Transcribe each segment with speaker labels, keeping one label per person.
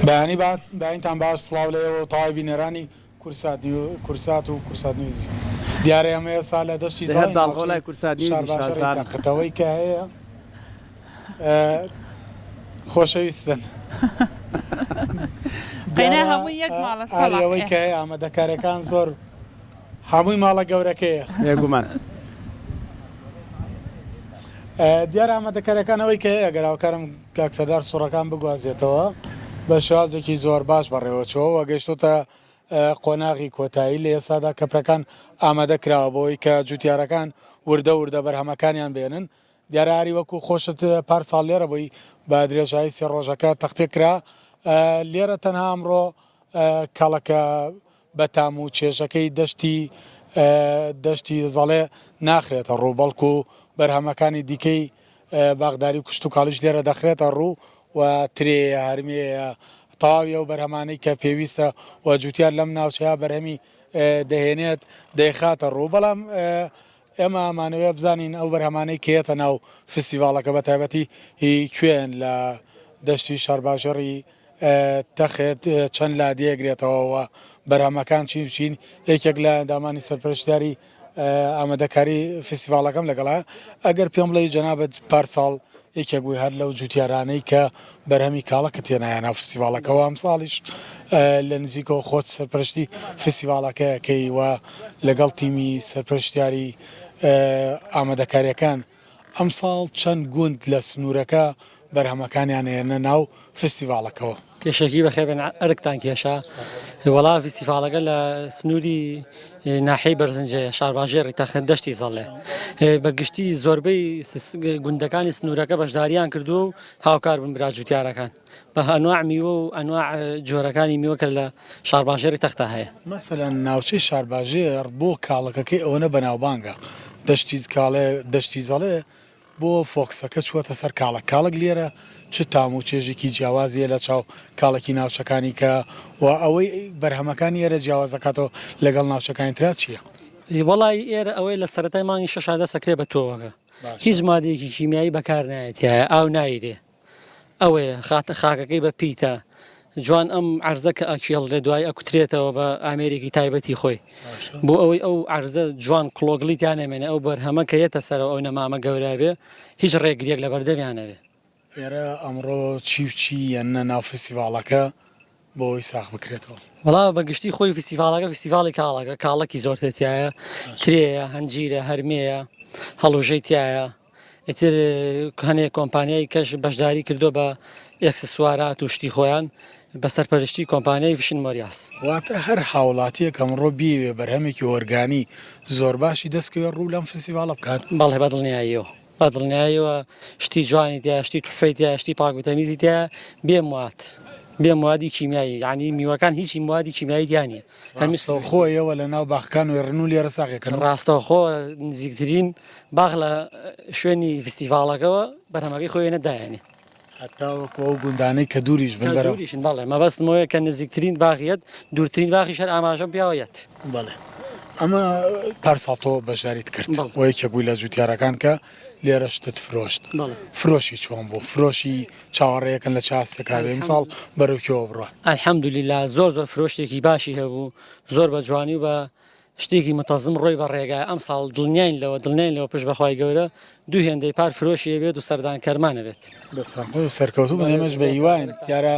Speaker 1: بەیانی بەیانتان باش سڵاو لە ئێوە و تەواوی بینەرانی کورسات کورسات و کورسات نیوزی دیارە ئێمە ئێستا لە دەشتی
Speaker 2: هەر
Speaker 1: زەڵی
Speaker 2: داڵغۆ
Speaker 1: ناوچەی
Speaker 2: لای کورسات نیوزی
Speaker 1: شارباژێڕی
Speaker 2: شازان.
Speaker 1: تەختەوەی کە هەیە خۆشەویستن.
Speaker 3: قەینا
Speaker 1: دیارە
Speaker 3: هەمووی یەک ماڵە
Speaker 1: ئاری
Speaker 3: سەڵاح
Speaker 1: ئەوەی
Speaker 3: ئێ.
Speaker 1: کە هەیە ئامادەکاریەکان زۆر هەمووی ماڵە گەورەکەیە.
Speaker 2: بێگومان.
Speaker 1: دیارە ئامادەکاریەکان ئەوەی کە هەیە گەر هاوکارم کاک سەردار سوڕەکان بگوازێتەوە بە شێوازێکی زۆر باش بەڕێوەچووە و گەیشتۆتە قۆناغی کۆتایی لە ئێستادا کەپرەکان ئامادە کراوە بۆی کە جوتیارەکان وردە وردە بەرهەمەکانیان بێنن دیارە ئاری وەکو خۆشت پار ساڵ لێرە بووی بە درێژایی سێ ڕۆژەکە تەختێ کرا لێرە تەنها ئەمڕۆ کەڵەکە بە تام و چێژەکەی دەشتی دەشتی زەڵێ ناخرێتە ڕوو بەڵکو بەرهەمەکانی دیکەی باخداری و کشتوکاڵیش لێرە دەخرێتە ڕوو و ترێیە، هەرمێیە، تەواوی ئەو بەرهەمانەی کە پێویستە و جوتیار لەم ناوچەیە بەرهەمی دەهێنێت دەیخاتە ڕوو، بەڵام ئێمە ئەمانەوێ بزانین ئەو بەرهەمانەی کە یەتە ناو فستیڤاڵەکە بە تایبەتی هی کوێن لە دەشتی شارباژێڕی تەخت چەند لادێ ئەگرێتەوە و بەرهەمەکان چین و چین، یەکێک لە ئەندامانی سەرپەرشتیاری ئامادەکاری فیستیڤاڵەکەم لەگەڵە، ئەگەر پێم بڵێی جەنابت پارساڵ یەکێک بووی هەر لەو جوتیارانەی کە بەرهەمی کاڵەکت هێنایە ناو فیستیڤاڵەکەوە، ئەمساڵیش لە نزیکەوە خۆت سەرپەرشتی فیستیڤاڵەکە ئەکەی و لەگەڵ تیمی سەرپەرشتیاری ئامادەکارییەکان، ئەمساڵ چەند گوند لە سنوورەکە بەرهەمەکانیان ئەیەنە ناو فستیڤاڵەکەوە؟
Speaker 4: پێشەکی بەخێربێن ئەرکتان کێشا. وەڵا فیستیڤاڵەکە لە سنووری ناحیەی بەرزنجەیە، شارباژێڕی تەخت دەشتی زەڵێ. بە گشتی زۆربەی گوندەکانی سنوورەکە بەشداریان کردووە و هاوکار بوون برا جوتیارەکان بە ئەنواع میوە و ئەنواع جۆرەکانی میوە کە لە شارباژێڕی تەختا هەیە.
Speaker 1: مەسەلەن ناوچەی شارباژێڕ بۆ کاڵەکەکەی ئەوەنە بەناوبانگە، دەشتی کاڵێ، دەشتی زەڵێ بۆ فۆکسەکە چووەتە سەر کاڵەک، کاڵەک لێرە چ تام و چێژێکی جیاوازی هەیە لە چاو کاڵەکی ناوچەکانی کە و ئەوەی بەرهەمەکانی ئێرە جیاواز دەکاتەوە لەگەڵ ناوچەکانی ترا چییە؟
Speaker 4: وەڵایی ئێرە ئەوەی لە سەرەتای مانگی شەشا دەست ئەکرێ بە تۆوەکە هیچ مادەیەکی کیمیایی بەکار نایەت تیایا ئاو نایرێ ئەوەیە خاتە خاکەکەی بە پیتە جوان ئەم عەرزە کە ئەکێڵرێ دوای ئەکوترێتەوە بە ئامێرێکی تایبەتی خۆی بۆ ئەوەی ئەو عەرزە جوان کڵۆگڵی تیا نەمێنێ ئەو بەرهەمە کە یەتە سەرەوە ئەو نەمامە گەورە بێ هیچ ڕێگریەک لە بەردەمیان نەبێ.
Speaker 1: ئێرە ئەمڕۆ چی و چی یەننە ناو فستیڤاڵەکە بۆ ئەوەی ساغ بکرێتەوە؟
Speaker 4: وەڵا بە گشتی خۆی فستیڤاڵەکە فستیڤاڵی کاڵەکە کاڵەکی زۆرتر تیایە ترێیە هەنجیرە هەرمێیە هەڵوژەی تیایە ئیتر هەنێ کۆمپانیای کەش بەشداری کردووە بە ئێکسسوارات و شتی خۆیان بە سەرپەرشتی کۆمپانیای ڤشن مۆریاس.
Speaker 1: واتە هەر هاوڵاتیەک ئەمڕۆ بیەوێ بەرهەمێکی ئۆرگانی زۆر باشی دەست کەوێ ڕوو لەم فستیڤاڵە بکات؟
Speaker 4: بەڵێ بە دڵنیاییەوە بە دڵنیاییەوە شتی جوانی تیایە شتی توحفەی تیایە شتی پاک و تەمیزی تیایە بێ مواد بێ موادی کیمیایی یانی میوەکان هیچی موادی کیمیایی تیا نیە.
Speaker 1: ڕاستەوخۆ ئێوە لە ناو باخەکان وێڕن و لێرە ساغێکەنەوە؟
Speaker 4: ڕاستەوخۆ نزیکترین باخ لە شوێنی فستیڤاڵەکەوە بەرهەمەکەی خۆی وێنە دایەنێ.
Speaker 1: هەتاوەکو ئەو گوندانەی کە دووریش بن بەرەو.
Speaker 4: دووریشن بەڵێ مەبەستم ئەوەیە کە نزیکترین باخ یەت دوورترین باخیش هەر ئاماژەم پیاوە یەت.
Speaker 1: بەڵێ ئەمە پارساڵ تۆ بەشداریت کرد و یەکێک بووی لە جووتیارەکان کە لێرە شتت فرۆشت فرۆشی چۆن بوو فرۆشی چاوەڕێیەکەن لە چ ئاستێکا بێ ئیمساڵ بەرەو کوێوە بڕوات؟
Speaker 4: الحمدللە زۆر زۆر فرۆشتێکی باشی هەبوو زۆر بە جوانی و بە شتێکی متەزم ڕۆی بە ڕێگا ئەمساڵ دڵنیاین لەوە دڵنیاین لەوە پشت بەخوای گەورە دوو هێندەی پار فرۆشی ئەبێت و سەردانکەرمان ئەبێت.
Speaker 1: دەستان خۆش سەرکەوتوو بن ئێمەش بە هیواین دیارە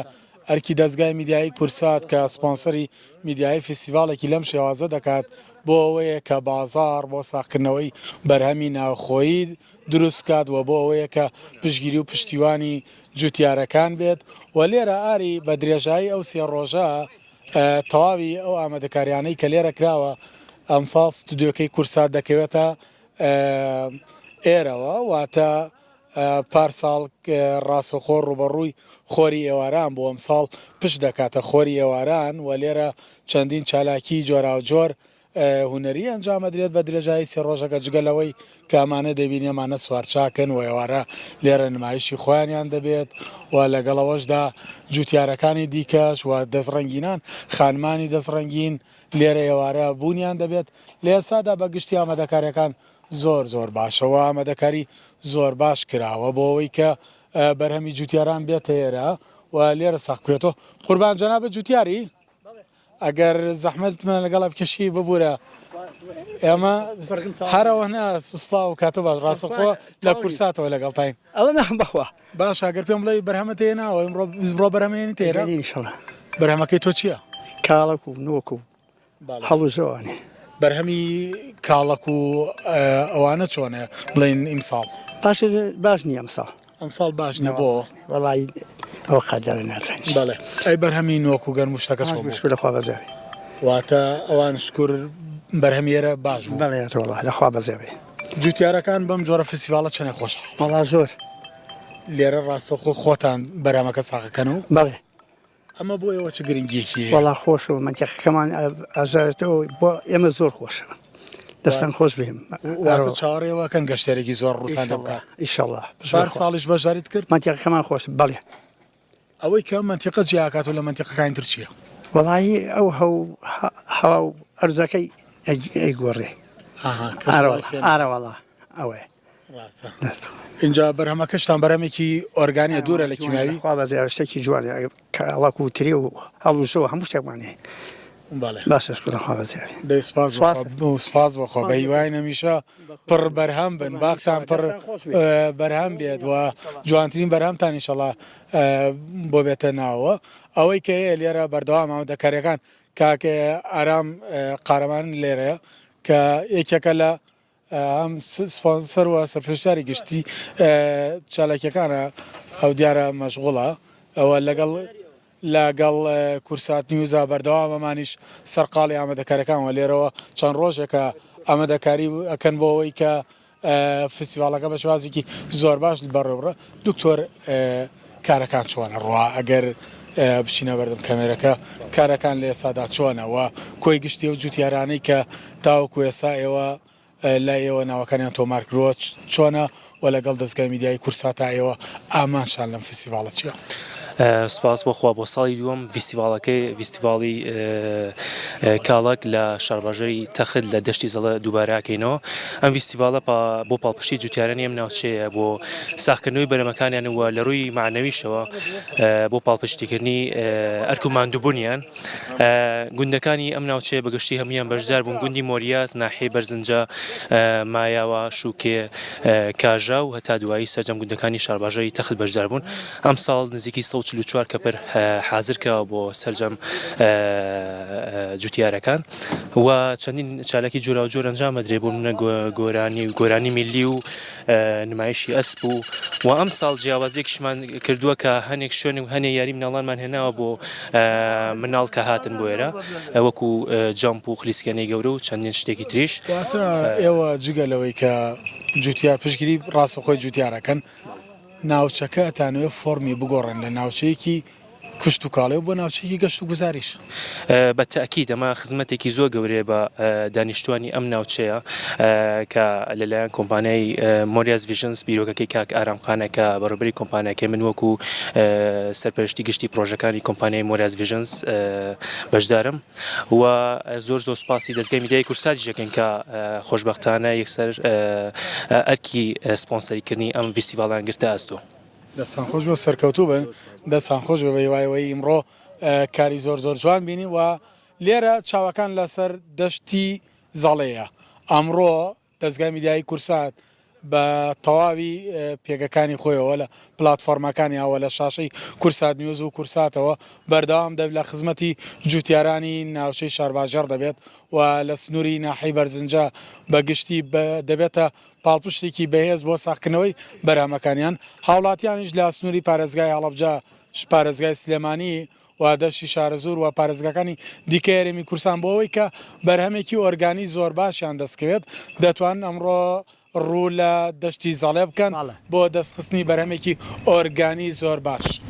Speaker 1: ئەرکی دەزگای میدیایی کوردسات کە سپۆنسەری میدیایی فیستیڤاڵێکی لەم شێوازە دەکات بۆ ئەوەیە کە بازاڕ بۆ ساغکردنەوەی بەرهەمی ناوخۆیی دروست بکات و بۆ ئەوەیە کە پشتگیری و پشتیوانی جوتیارەکان بێت و لێرە ئاری بە درێژایی ئەو سێ ڕۆژە تەواوی ئەو ئامادەکاریانەی کە لێرە کراوە ئەمساڵ ستودیۆکەی کوردسات دەکەوێتە ئێرەوە واتە پارساڵ ڕاستەوخۆ ڕووبەڕووی خۆری ئێواران بوو، ئەمساڵ پشت دەکاتە خۆری ئێواران و لێرە چەندین چالاکیی جۆراوجۆر هونەری ئەنجام ئەدرێت بە درێژایی سێ ڕۆژەکە، جگە لەوەی کە ئەمانە دەبینی ئەمانە سوارچاکن و ئێوارە لێرە نمایشی خۆیانیان دەبێت و لەگەڵ ئەوەشدا جوتیارەکانی دیکەش و دەستڕەنگینان خانمانی دەستڕەنگین لێرە ئێوارە بوونیان دەبێت، لە ئێستادا بە گشتی ئامادەکارییەکان زۆر زۆر باشە و ئامادەکاری زۆر باش کراوە بۆ ئەوەی کە بەرهەمی جوتیاران بێتە ئێرە و لێرە ساغ بکرێتەوە. قوربان جەنابت جوتیاری؟ ئەگەر زەحمەتمان لەگەڵا بکێشی ببورە ئێمە هەرەوە نا سڵاو کاتە باش ڕاستەخۆ لە کورساتەوە لەگەڵتاین. ئەوە نا
Speaker 2: بەخوا.
Speaker 1: باشە ئەگەر پێم بڵێی بەرهەمت هێناوە ئمڕۆ ئمڕۆ بەرهەم هێنی تێرە؟
Speaker 2: ئینشەڵا.
Speaker 1: بەرهەمەکەی تۆ چییە؟
Speaker 2: کاڵەک و نۆک و هەڵوزۆوانێ.
Speaker 1: بەرهەمی کاڵەک و ئەوانە چۆنە بڵێین ئیمساڵ؟
Speaker 2: باشە باش نییە ئەمساڵ.
Speaker 1: ئەمساڵ باش نییە بۆ؟
Speaker 2: وەڵایی ئەوە قەدەرە نازانین چییە.
Speaker 1: بەڵێ ئەی بەرهەمی نۆک و گەنم و شتەکە چۆن بوو؟
Speaker 2: شکور لە خوا بەزێ بێ.
Speaker 1: واتە ئەوان شکور بەرهەمی ئێرە باش بوو.
Speaker 2: بەڵێ ڕۆڵە لە خوا بەزێ بێ.
Speaker 1: جوتیارەکان بەم جۆرە فستیڤاڵە چەنێ خۆشحاڵن؟
Speaker 2: وەڵا زۆر.
Speaker 1: لێرە ڕاستەوخۆ خۆتان بەرهەمەکە ساغەکەنەوە؟
Speaker 2: بەڵێ.
Speaker 1: ئەمە بۆ ئێوە چ گرنگیەکی هەیە؟
Speaker 2: وەڵا خۆشە و مەنتیقەکەمان ئازایەتەوە بۆ ئێمە زۆر خۆشە دەستان خۆش بێ.
Speaker 1: واتە چاوەڕێی ئەوە ئەکەن گەشتیارێکی زۆر ڕووتان لێ بکات؟
Speaker 2: ئیشەڵا.
Speaker 1: پار ساڵیش بەشداریت کرد؟
Speaker 2: مەنتیقەکەمان خۆشە بەڵێ.
Speaker 1: ئەوەی کە ئەم مەنتیقە جیا ئەکاتەوە لە مەنتیقەکانی تر چییە؟
Speaker 2: وەڵایی ئەو هەوا و ئەرزەکەی ئەیگۆڕێ. ئارەوەڵا ئەوەیە.
Speaker 1: ڕاستە ئینجا بەرهەمەکەشتان بەرهەمێکی ئۆرگانیە دوورە لە کیمیاوی؟
Speaker 2: خوا بەزیاد شتێکی جوانە کاڵاک و ترێ و هەڵوژەوە هەموو شتێکمان هەیە.
Speaker 1: بەڵێ
Speaker 2: باشە شکر خوا بەزیاد.
Speaker 1: دەی سپاس بۆ خوا سپاس بۆ خوا بە هیواین هەمیشە پڕ بەرهەم بن باختان پڕ بەرهەم بێت و جوانترین بەرهەمتان ئینشەڵا بۆ بێتە ناوەوە ئەوەی کە هەیە لێرە بەردەوام ئامادەکاریەکان کاک ئارام قارەمان لێرەیە کە یەکێکە لە ئەم سپۆنسەر و سەرپەرشتیاری گشتی چالاکیەکانە ئەو دیارە مەشغوڵە ئەوە لەگەڵ لەگەڵ کورسات نیوزا بەردەوام ئەمانیش سەرقاڵی ئامادەکاریەکان وە لێرەوە چەند ڕۆژێکە ئامادەکاری ئەکەن بۆ ئەوەی کە فستیڤاڵەکە بە شێوازێکی زۆر باش بەڕێوەبڕە دکتۆر کارەکان چۆنە ڕوا ئەگەر بچینە بەردەم کامێرەکە کارەکان لە ئێستادا چۆنە و کۆی گشتی ئەو جوتیارانەی کە تاوەکو ئێستا ئێوە لای ئێوە ناوەکانیان تۆمار کردووە چۆنە و لەگەڵ دەزگای میدیایی کوردسات تا ئێوە ئامانجتان لەم فیستیڤاڵە چییە؟
Speaker 3: سوپاس بۆ خوا بۆ ساڵی دووەم ڤیستیڤاڵەکەی ڤیستیڤاڵی کاڵەک لە شارباژێری تەخت لە دەشتی زەڵە دووبارەکەینەوە ئەم ڤیستیڤاڵە بۆ پاڵپشتی جوتیارانی ئەم ناوچەیە بۆ ساغکردنەوەی بەرەمەکانیان و لە ڕووی مەعنەویشەوە بۆ پاڵپشتیکردنی ئەرک و ماندووبوونیان گوندەکانی ئەم ناوچەیە بەگشتی هەموویان بەشدار بوون گوندی مۆریاس ناحیەی بەرزنجە مایاوە شوکێ کاژا و هەتا دوایی سەرجەم گوندەکانی شارباژێری تەخت بەشدار بوون ئەمساڵ نزیکی 144 کەپر حازر کراوە بۆ سەرجەم جوتیارەکان و چەندین چالاکی جۆراوجۆر ئەنجام ئەدرێ بۆ نمونە گۆرانی و گۆرانی میللی و نمایشی ئەسپ و و ئەمساڵ جیاوازیەکیشمان کردووە کە هەنێک شوێن و هەنێ یاری مناڵانمان هێناوە بۆ مناڵ کە هاتن بۆ ئێرە وەکو jump و خلیسکێنەی گەورە و چەندین شتێکی تریش.
Speaker 1: واتە ئێوە جگە لەوەی کە جوتیار پشتگیری ڕاستەوخۆی جوتیارەکەن ناوچەکە ئەتانەوێ فۆڕمی بگۆڕن لە ناوچەیەکی کشتوکاڵی و بۆ ناوچەیەکی گەشتوگوزاریش.
Speaker 3: بە تەئکید ئەمە خزمەتێکی زۆر گەورەیە بە دانیشتوانی ئەم ناوچەیە کە لەلایەن کۆمپانیای مۆریاس ڤیژنس بیرۆکەکەی کاک ئارام قانع کە بەڕێوەبەری کۆمپانیاکەی من وەکو سەرپەرشتی گشتی پڕۆژەکانی کۆمپانیای مۆریاس ڤیژنس بەشدارم و زۆر زۆر سوپاسی دەزگای میدیایی کوردساتیش دەکەین کە خۆشبەختانە یەکسەر ئەرکی سپۆنسەریکردنی ئەم ڤیستیڤاڵیان گرتە ئەستۆ.
Speaker 1: دەستان خۆش بێ سەرکەوتوو بن. دەستان خۆش بێ بەهیوای ئەوەی ئیمڕۆ کاری زۆر زۆر جوان بینی و لێرە چاوەکان لەسەر دەشتی زەڵێیە ئەمڕۆ دەزگای میدیایی کورسات بە تەواوی پێگەکانی خۆیەوە لە پلاتفۆرمەکانیەوە لە شاشەی کورسات نیوز و کورساتەوە بەردەوام دەبێت لە خزمەتی جوتیارانی ناوچەی شارباژێڕ دەبێت و لە سنووری ناحیەی بەرزنجە بە گشتی دەبێتە پاڵپشتێکی بەهێز بۆ ساغکردنەوەی بەرهەمەکانیان، هاوڵاتیانیش لە سنووری پارێزگای هەڵەبجە، پارێزگای سلێمانی و دەشتی شارەزوور و پارێزگاکانی دیکەی هەرێمی کوردستان بۆ ئەوەی کە بەرهەمێکی ئۆرگانی زۆر باشیان دەستکەوێت دەتوانن ئەمڕۆ ڕوو لە دەشتی زەڵێ بکەن بۆ دەستخستنی بەرهەمێکی ئۆرگانی زۆر باش.